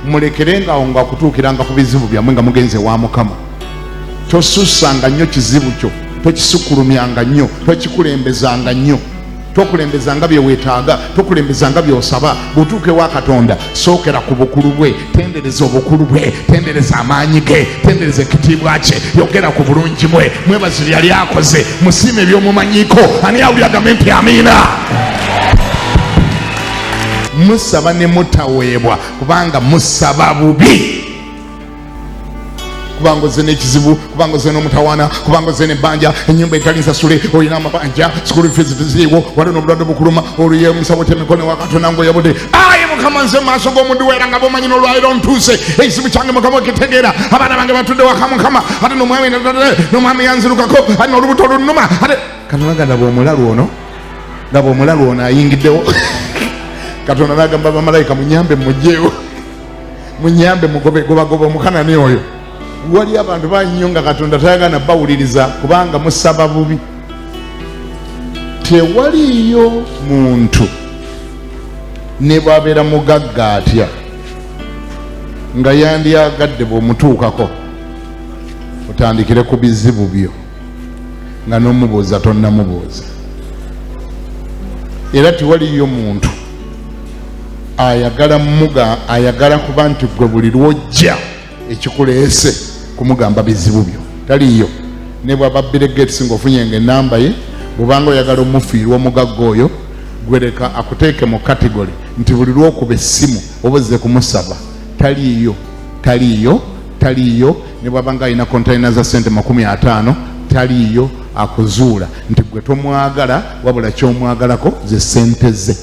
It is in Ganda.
Mulekerengawo nga okutuukiranga ku bizibu byammwe nga mugenze wa Mukama. Tosussanga nnyo kizibu kyo, tokisukkulumyanga nnyo, tokikulembezanga nnyo, tokulembezanga bye weetaaga, tokulembezanga by'osaba. Bw'otuuka ewa Katonda, sookera ku bukulu bwe, tendereza obukulu bwe, tendereza amaanyi ge, tendereza ekitiibwa kye, yogera ku bulungi bwe, mwebaze bye yali akoze, musiime by'omumanyiiko. Ani awulira agambe nti amiina? Musaba ne mutaweebwa kubanga musaba bubi. Kubanga ozze n'ekizibu, kubanga ozze n'omutawaana, kubanga ozze n'ebbanja, ennyumba etali nsasule, olina amabanja, school fees teziriiwo, waliwo n'obulwadde bukuluma, oluye omusawo temikono wa Katonda ng'oyabudde. Ayi Mukama, nze maaso g'omuddu weera nga bwomanyi n'olwaliro ntuuse, ekizibu kyange Mukama okitegeera, abaana bange batudde waka Mukama, ate n'omwami n'omwami yanzirukako, ate n'olubuto lunnuma, ate Katonda ganda bw'omulalu ono, laba omulalu ono ayingiddewo. Katonda n'agamba bamalayika, munyambe mugyewo, munyambe mugobe gobagoba omukanani oyo. Wali abantu bangi nnyo nga Katonda tayagala bawuliriza kubanga musaba bubi. Tewaliyo muntu ne bw'abeera mugagga atya nga yandyagadde bw'omutuukako otandikire ku bizibu byo nga n'omubuuza tonnamubuuza. Era tewaliyo muntu ayagala muga ayagala kuba nti gwe buli lwojja ekikuleese kumugamba bizibu byo, taliiyo. Ne bwaba Bill Gates ng'ofunye nga enamba ye, bw'obanga oyagala omufiirwa omugagga oyo, gwereka akuteeke mu category nti buli lwokuba essimu oba ozze kumusaba. Taliiyo, taliiyo, taliiyo. Ne bwaba nga alina konteyina za ssente 50, taliiyo akuzuula nti gwe tomwagala, wabula kyomwagalako ze ssente ze.